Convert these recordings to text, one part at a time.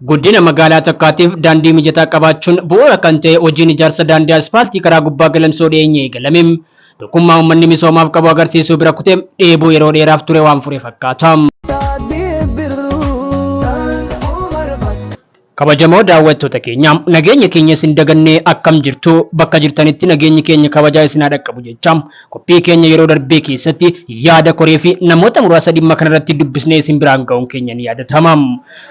Guddina magaalaa takkaatiif daandii mijataa qabaachuun bu'uura kan ta'e hojiin ijaarsa daandii aspaaltii karaa gubbaa Galamsoo dhiyeenya eegalame tokkummaa uummanni misoomaaf qabu agarsiisuu bira kutee dheebuu yeroo dheeraaf ture waan fure fakkaata. Kabajamoo daawwattoota keenya, nageenya keenya isin dagannee akkam jirtu? Bakka jirtanitti nageenyi keenya kabajaa isin haa dhaqqabu jecha, qophii keenya yeroo darbee keessatti yaada koree fi namoota muraasa dhimma kanarratti dubbisnee isin biraan ga'uun keenya ni yaadatama.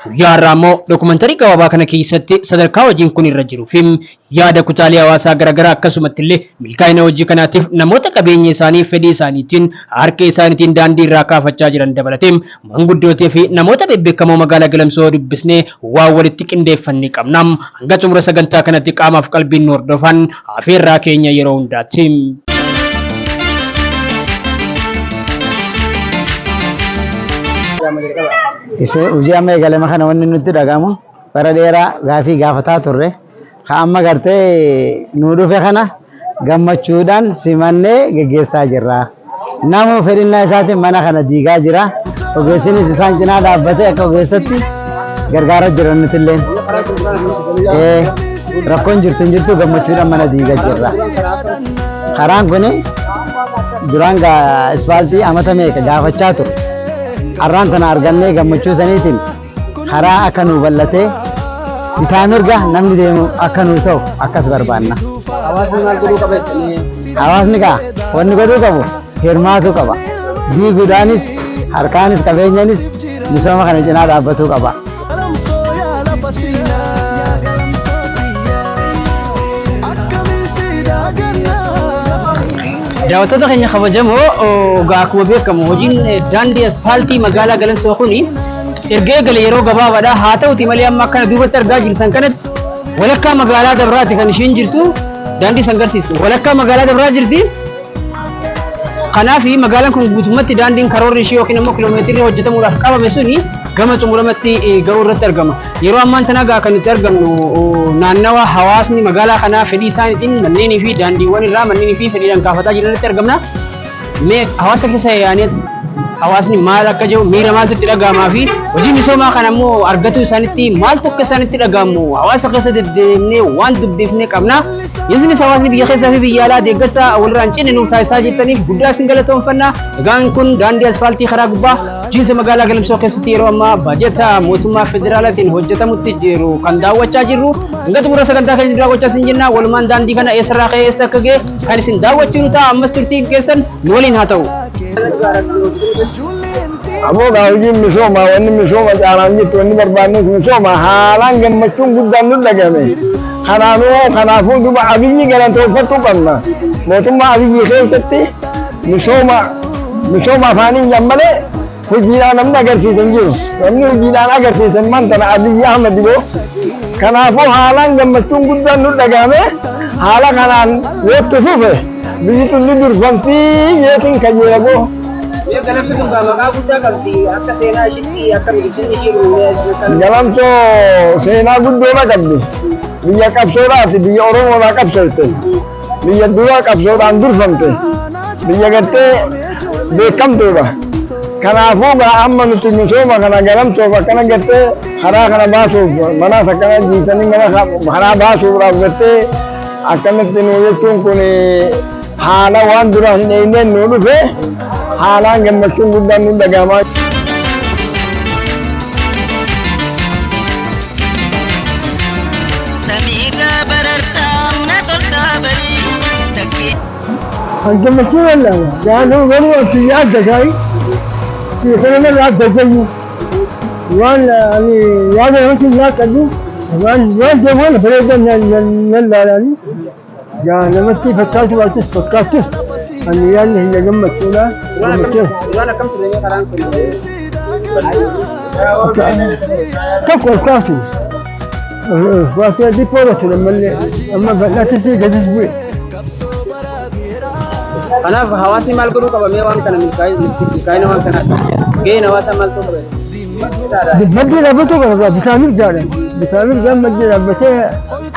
Guyyaa har'aa immoo dokumantarii gabaabaa kana keessatti sadarkaa hojiin kun irra jiruu fi yaada kutaalee hawaasaa garaagaraa, akkasumatti illee milkaa'ina hojii kanaatiif namoota qabeenya isaanii fedhii isaaniitiin harka isaaniitiin daandii irraa kaafachaa jiran dabalatee manguddootii fi namoota bebbeekamoo magaalaa Galamsoo dubbisnee waan walitti qindeeffanne qabna. Hanga xumura sagantaa kanatti qaamaaf qalbiin nu hordofan afeerraa keenya yeroo hundaatti. Isa hojii amma eegalame kana wanni nutti dhagahamu, bara dheeraa gaafii gaafataa turre, ka amma gartee nuu dhufe kana gammachuudhaan simannee geggeessaa jirra. Namu fedhinnaa isaatiin mana kana diigaa jira. Ogeessinis isaan cinaa dhaabbatee akka ogeessatti gargaaraa jira nutilleen. Rakkoon jirtu hin jirtu, gammachuudhaan mana diigaa jirra. Karaan kun duraan ispaaltii amata meeqa gaafachaa ture. Har'aan tana argannee gammachuu saniitiin karaa akka nuu bal'atee bitaa mirga namni deemu akka nuu ta'u akkas barbaanna. Hawaasni maal godhuu qaba jettanii? Hawaasni kaa wanni godhuu qabu hirmaatuu qaba. Diiguudhaanis, harkaanis, qabeenyanis misooma kana cinaa dhaabbatuu qaba. Daawwattoota keenya kabajamoo, egaa akkuma beekamu hojiin daandii aspaaltii magaalaa Galamsoo kuni erga eegale yeroo gabaabaadha. Haa ta'uti malee amma akkana duubatti argaa jirtan kanatti walakkaa magaalaa Dabraati kan isheen jirtu, daandii san garsiisu. Walakkaa magaalaa Dabraa jirti. Kanaaf magaalaan kun guutummatti daandiin karoorri ishee yookiin immoo kiloomeetirri hojjetamuudhaaf qabame suni gama xumuramatti ga'uu irratti argama. Yeroo ammaan tana egaa kan nuti argamnu naannawa hawaasni magaalaa kanaa fedhii isaaniitiin manneenii fi daandiiwwan irraa manneenii fi fedhiidhaan kaafataa jiran irratti argamna. Mee hawaasa keessa yaa'anii hawaasni maal akka jiru, miira maaltu itti dhaga'amaa fi hojii misoomaa kana immoo argatuu isaanitti maaltu akka isaanitti dhaga'amu hawaasa keessa deddeemnee waan dubbifne qabna. Isinis hawaasni biyya keessaa fi biyya alaa deeggarsa walirraa hin cinne nuuf taasisaa jirtaniif guddaa isin galatoomfanna. Egaan kun daandii asfaaltii karaa gubbaa bulchiinsa magaalaa Galamsoo keessatti yeroo ammaa baajata mootummaa federaalaatiin hojjetamutti jiru kan daawwachaa jirru. Hanga xumura sagantaa keenya daawwachaa isin jenna. Walumaan daandii kana eessarraa ka'ee eessa akka ga'e kan isin daawwachuu nu ta'a. Ammas turtiin keessan nu waliin haa ta'u. Ammoo gaa hojiin misoomaa, wanni misooma caalaan jirtu, wanni barbaannus misooma, haalaan gammachuun guddaan nu dhagahame. Kanaanuu kanaafuu duba Abiyyi galatoonfachuu qabna. Mootummaa Abiyyi keessatti misooma misooma afaaniin jan malee hojiidhaan namni agarsiisan jiru. Namni hojiidhaan agarsiisan man tana Abiyyi Ahmad boo. Kanaafuu haalaan gammachuun guddaan nu dhagahame, haala kanaan yoo itti fufe biyyi tun ni durfamtii jeetiin kajeela boo. Galamsi kun maqaa guddaa qabdi, akka seenaa ishiitti akka guddinni ishii. Galamsoo seenaa guddoodha qabdi. Biyya qabsoodhaati, biyya Oromoodhaa qabsootte. Biyya dura qabsoodhaan durfamte. Biyya gartee beekamtuudha. Kanaafuu gaa amma nuti misooma kana Galamsoof akkana gartee karaa kana baasuuf, manaas akkana jiisanii mana karaa baasuudhaaf gartee akkanatti nu jechuun kun haala waan dura hin eegneen nu dhufe, haalaan gammachuun guddaan nu dhaga'amaa. Samiirraa barartaa na toltaa barii takkee. Gammachuu wallaala. Gaanuu garuu addunyaa adda ta'i. Kana irraa adda ta'u. Waan ani yaada namatti hin laaqqadhu. Waan deemuun bareedaa nan laalani. Yaa namatti fakkaatu baatus fakkaattus, ani yaadni hin gammachuudha. Gammachuu. Duraan akkam ture karaan kun? Tokko ol kaasu. Waatee dhiphoodha ture malee amma bal'aatis gadis bu'e. Kanaaf hawaasni maal godhuu qaba mee waan kana milkaa'ina waan kanaa gaheen hawaasaa maal ta'uu qaba? Maddii dhaabbatuu qaba, bitaa mirgaadha. Bitaa mirgaan maddii dhaabbatee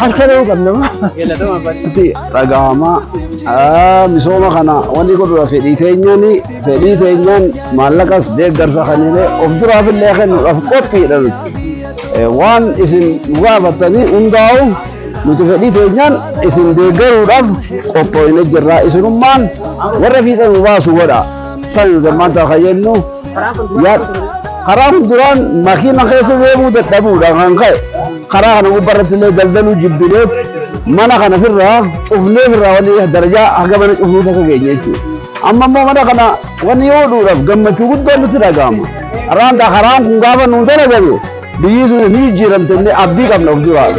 harka dha'uu qabna. Galatoomaa abbaa. Itti dhagahama misooma kana wanni godhuudha, fedhii teenyaan maallaqas deeggarsa kaniilee of duraaf illee kennuudhaaf qophiidha nuti. Waan isin nu gaafattanii hundaa'u nuti fedhii teenyaan isin deeggaruudhaaf qophoofne jirra. Isinummaan warra fiixa nu baasu godha. San nuti ammaan ta'a kan jennu karaa kun duraan makiina keessa deemuu dadhabuudha kan ka'e karaa kana gubbarratti illee daldaluu jibbineet mana kana firraa cufnee firraa walii darajaa haga mana cufnuu takka geenye jechuudha. Amma immoo mana kana wanni yoo dhuudhaaf gammachuu guddaan nutti dhaga'ama. Har'aan ta'a karaan kun gaafa nuun dalagame biyyi sun ni jijjiiramte illee abdii qabna of duraa.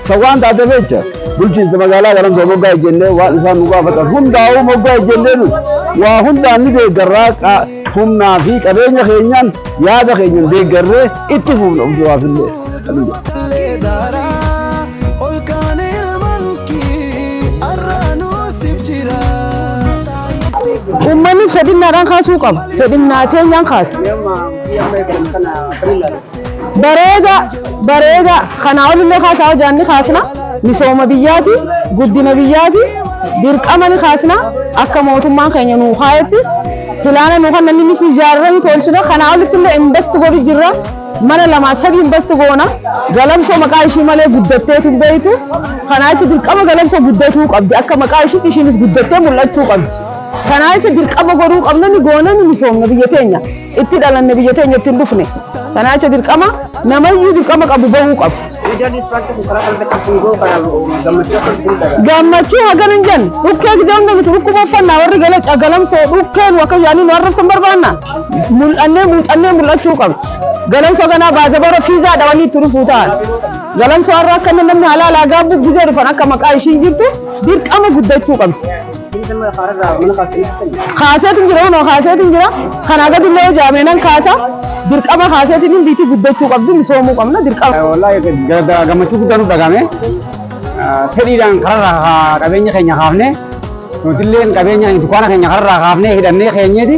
Isa waan taateef jecha bulchiinsa magaalaa Galamsoo moggaa ejjennee waan isaan nu gaafatan hundaa'uu moggaa ejjennee nuti waa hundaan ni deeggarraa humnaa fi qabeenya keenyaan yaada keenyaan deeggarree itti fufna of duraaf illee. Uummanni fedhinnaadhaan kaasuu qaba. Fedhinnaa teenyaan kaasa. Bareeda bareeda kanaa olillee kaasaa hojaan ni kaasna. Misooma biyyaati, guddina biyyaati, dirqama ni kaasna. Akka mootummaan keenya nuu kaa'ettis pilaana nuu kan inni ijaarranii tolchina. Kanaa olitti illee invest godhu jirra. Mana lamaa sadii invest goona. Galamsoo maqaa ishii malee guddatteetu hin beektu. Kanaa jecha dirqama Galamsoo guddatuu qabdi. Akka maqaa ishiitti ishiinis guddattee mul'achuu qabdi. Kanaa jecha dirqama godhuu qabna, ni goona, ni misoomna biyya teenya. Itti dhalanne, biyya teenya ittiin dhufne. Kanaa jecha dirqama namayyuu dirqama qabu bahuu qabu. Gammachuu hagana hin jenne dhukkee gizee hunda nuti dhukkuba uffannaa warri gala Galamsoo dhukkee nu akka yaanii nu arrabsan barbaanna. Mul'annee muuxannee mul'achuu qabna. Galamsoo ganaa baazabara fiizaa dhawanii itti dhufuu ta'an. Galamsoo har'a akka inni namni halaalaa gaabbuuf gizee dhufan akka maqaa ishiin jirtu dirqama guddachuu qabdi. Kaaseetiin jira, kunoo kaaseetiin jira. Kanaa gadi illee hojjaamee nan kaasa. Dirqama kaaseetiin hundiitii guddachuu qabdi, misoomuu qabna dirqama. Wallaahi gammachuu guddaa nu dhagahame. Fedhiidhaan kararraa qabeenya keenya kaafne, nutillee qabeenya dukkaana keenya kararraa kaafnee hidhannee keenyeeti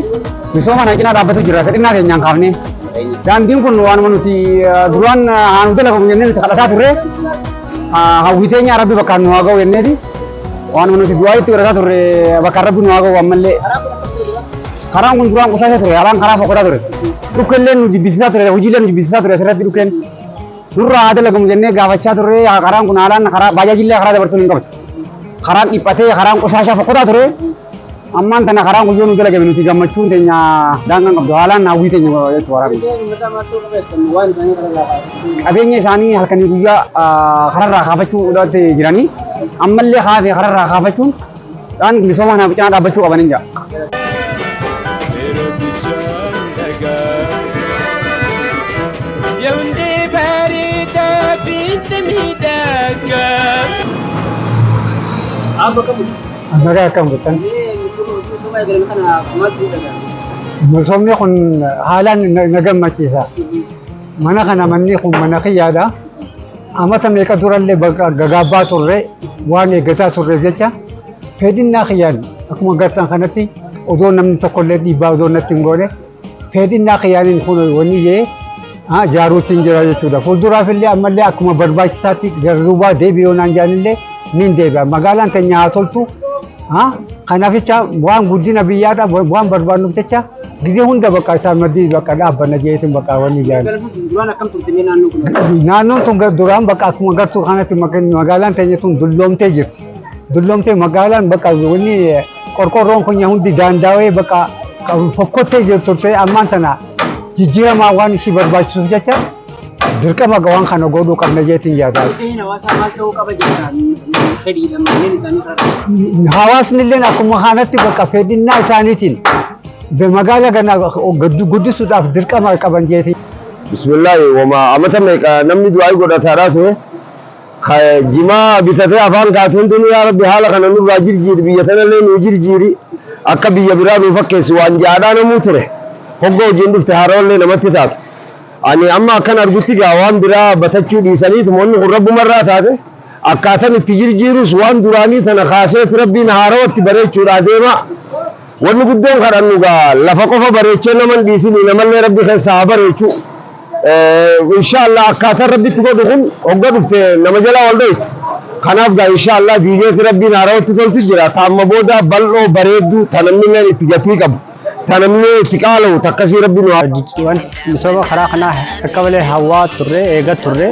misooma kana cinaa dhaabbatu jira fedhinnaa keenyaan kaafne. Daandiin kun waanuma nuti duraan haa nu dalagamu jennee nuti kadhataa turre, hawwii teenya Rabbi bakkaan nu haa ga'u jenneeti waanuma nuti du'aa itti godhataa turre bakkaan Rabbi nu haa ga'u ammallee. Karaan kun duraan qushaasha ture, karaan karaa fokkotaa ture. Dhukkeellee nu jibbisiisaa ture, hojiilee nu jibbisiisaa ture asirratti dhukkeen. Nurraa haa dalagamu jennee gaafachaa turre. Karaan kun haalaan karaa baajaajillee karaa dabartuun hin qabdu. Karaan dhiphatee karaan qushaashaa fokkotaa ture. Ammaan tana karaan kun yoo nu dalagame nuti gammachuun teenya daangaan qabdu, haalaan hawwii teenya jechuudha karaan kun. Qabeenya isaanii halkanii guyyaa kararraa kaafachuu jiranii ammallee kaafee kararraa kaafachuun dhaan misooma kanaaf cinaa dhaabbachuu qaban hin jira. Yahundee bareedaa fiixee miidhagaa. Abba qabu. Nagaa akkam jettan? Misoomni kun haalaan na gammachiisa. Mana kana, manni kun mana kiyyaadha. Amata meeqa durallee bakka gagaabbaa turre waan eeggataa turreef jecha fedhinnaa kiyyaan akkuma gartan kanatti odoo namni tokkollee dhiibbaa odoo natti hin goone fedhinnaa kiyyaaniin kun wanni jee jaaruutti hin jira jechuudha. Fuulduraaf illee ammallee akkuma barbaachisaatti gara duubaa deebi'uu naan jaanillee nin deebi'a. Magaalaan keenya haa toltu. Kanaaf jecha waan guddina biyyaadha waan barbaannuuf jecha gizee hunda bakka isaan maddii bakka dhaabbanna jeetiin bakka wanni jaan. Duraan akkam turte mee naannoon kun? Naannoon tun duraan bakka akkuma gartuu kanatti magaalaan teenya tun dulloomtee jirti. Dulloomtee magaalaan bakka wanni qorqorroon kun hundi daandaawee bakka fokkottee jirtu turte. Ammaan tana jijjiiramaa waan ishii barbaachisuuf jecha dirqama waan kana godhuu qabna jeetiin yaada. Gaheen hawaasaa maal ta'uu qaba jedha fedhiidha manneen isaanii karaa. Hawaasni illee akkuma kanatti bakka fedhinnaa isaaniitiin magaala kana guddisuudhaaf dirqama qaban jeetiin. Bismillahi, wama amata meeqa namni du'aa godhataadhaa ture. Jimaa bitatee afaan kaatu hundinuu yaa Rabbi haala kana nurraa jirjiiri, biyya tanallee nuu jirjiiri, akka biyya biraa nuu fakkeessi waan jaadhaa namuu ture. Hogga hojiin dhufte haarawallee namatti taatu. Ani amma akkan argutti gaa waan biraa batachuu dhiisaniitu wanni kun rabbumarraa taate akkaataan itti jirjiirus waan duraanii tana kaaseet Rabbiin haarawatti bareechuudhaa deema. Wanni guddoon kadhannu gaa lafa qofa bareechee naman dhiisinii namallee Rabbi keessaa haa bareechu. Inshaallah akkaataan Rabbitti godhu kun hogga dhufte nama jalaa wal dhoytu. Kanaaf gaa inshaallah diigeeti Rabbiin haarawatti tolchu jira. Ta amma booda bal'oo bareedduu ta namni illeen itti gatii qabu. Tanamni itti qaala'u takkasii rabbi nu Wanti misooma karaa kanaa akka malee hawwaa turre, eegaa turre,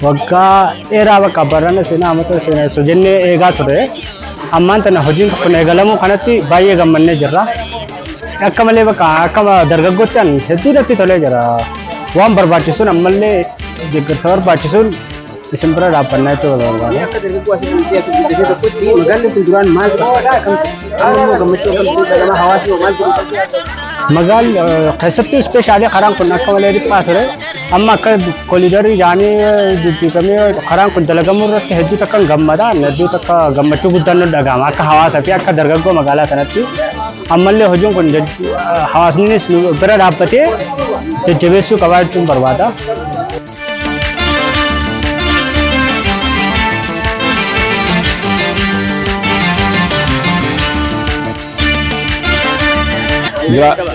waggaa dheeraa bakka barana seenaa amata seenaa osoo jennee eegaa turre. Ammaan tana hojiin kun eegalamuu kanatti baay'ee gammannee jirra. Akka malee bakka akka dargaggootti an hedduu natti tolee jira. Waan barbaachisuun ammallee deeggarsa barbaachisuun isin bira dhaabbannaa jechuu barbaada. Akka dargaggoo asii as guddatee tokkotti, magaalli kun duraan maal fakkaata? Akkam amma immoo gammachuu akkamtu dhagama? Hawaasni hoo maal jedhu? Magaalli keessattuu especially karaan kun akka malee dhiphaa ture. Amma akka koliidarii jaanii diddiigamee karaan kun dalagamuu irratti hedduu takka gammada. Hedduu takka gammachuu guddaan nu dhagahama akka hawaasaa fi akka dargaggoo magaalaa kanatti. Ammallee hojiin kun hawaasnis nu bira dhaabbatee jajjabeessuu qabaa jechuun barbaada.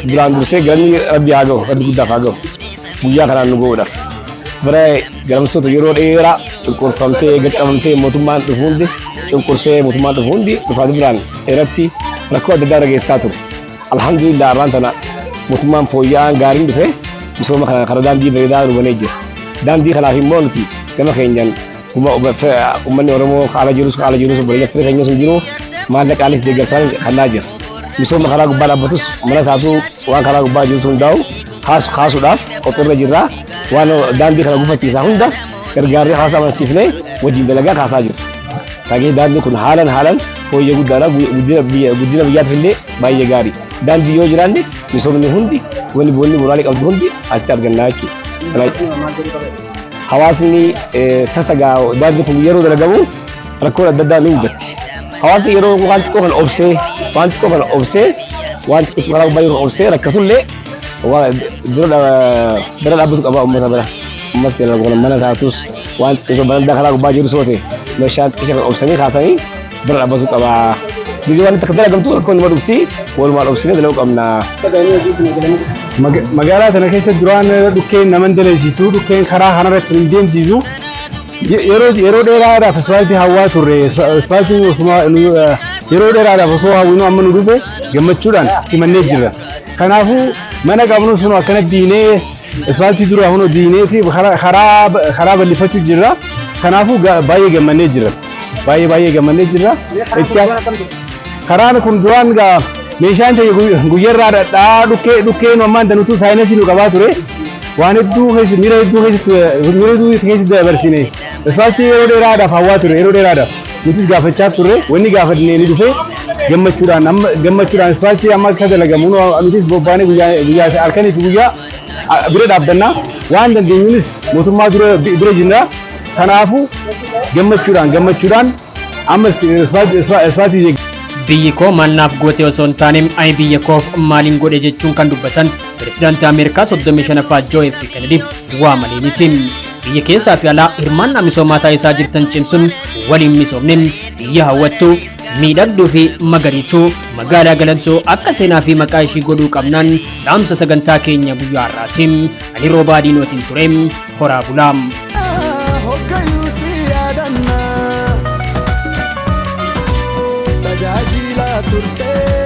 Duraan dursee galanni rabbi haa ga'u, rabbi guddaaf haa ga'u. Guyyaa kanaan nu ga'uudhaaf. Bara galamsoota yeroo dheeraa cunqurfamtee gaqqabamtee, mootummaan dhufu hundi cunqursee, mootummaan dhufu hundi dhufaa duraan dheeratti rakkoo adda addaa dhageessaa ture. Alhamdulillah, har'aan tana mootummaan fooyya'aan gaariin dhufe misooma kana karaa daandii bareedaa nu banee jira. Daandii kanaaf immoo nuti gama keenyaan uummanni Oromoo haala jirus bareeda fira keenya sun jiru maallaqaanis deeggarsaan kannaa jira. Misooma karaa gubbaa dhaabbatus, mana taatu, waan karaa gubbaa jiru hundaa'u kaasuudhaaf qophiirra jirra. Waan daandii kana gufachiisaa hunda gargaarree hawaasa amansiifnee wajjin dalagaa kaasaa jiru. Kanaaf daandiin kun haalan haalan fooyyee guddaadha. Guddina biyyaatiif illee baay'ee gaarii. Daandii yoo jiraanne misoomni hundi, wanni wanni bu'uuraalee qabdu hundi asitti argannaa jechuudha. Hawaasni tasa daandii kun yeroo dalagamu rakkoon adda addaa ni mudatti. Hawaasni yeroo waan xiqqoo kana obsee, waan xiqqoo kana obsee, waan xiqqoo karaa gubbaa yeroo obsee rakkatullee bira dhaabbatu qaba uummata bira. Uummata mana taatus, waan xiqqoo barandaa karaa gubbaa jiru soote, meeshaa xiqqoo kan obsanii kaasanii bira dhaabbatu qaba. Gizee waan takka dalagamtu rakkoon nama dhufti, walumaan obsinee dalaguu qabna. Magaalaa tana keessa duraan dhukkeen nama hin daleessisu, dhukkeen karaa kanarratti hin deemsisu. Yeroo dheeraadhaaf ispaaltii hawwaa turre. Ispaaltiin osuma yeroo dheeraadhaaf osoo hawwinu amma nu dhufe, gammachuudhaan simannee jirra. Kanaafuu mana qabnu sun akkana diinee, ispaaltii dura hunu diinee fi karaa bal'ifachuu jirra. Kanaafuu baay'ee gammannee jirra. Baay'ee baay'ee gammannee jirra. Karaan kun duraan gaa meeshaan ta'e guyyarraa dhadhaa, dhukkee dhukkeen ammaan danuutu sinus nu qabaa ture. Waan hedduu keessa, miira hedduu keessatti, miira hedduu keessatti dabarsine. Ispaaltii yeroo dheeraadhaaf hawwaa ture, yeroo dheeraadhaaf nutis gaafachaa turre. Wanni gaafannee ni dhufe. Gammachuudhaan, amma gammachuudhaan ispaaltii amma akka dalagamu nutis bobbaanee guyyaa guyyaa halkanii fi guyyaa bira dhaabbannaa, waan dandeenyunis mootummaa dura bira jirra. Kanaafuu gammachuudhaan gammachuudhaan amma ispaaltii Biyyi koo maal naaf goote osoo hin taane, ani biyya koof maaliin godhe jechuun kan dubbatan pirezidaantii Ameerikaa 35ffaa Joo F. Kennedy waa malee miti. Biyya keessaa fi alaa hirmaannaa misoomaa taasisaa jirtan cimsuun waliin misoomne biyya hawwattuu, miidhagduu fi magariituu magaalaa Galamsoo akka seenaa fi maqaa ishii godhuu qabnaan dhaamsa sagantaa keenya guyyaa har'aatiin ani Roobaa Diinootiin ture. Horaa bulaa. Hoggayyuu si yaadanna, tajaajila turte.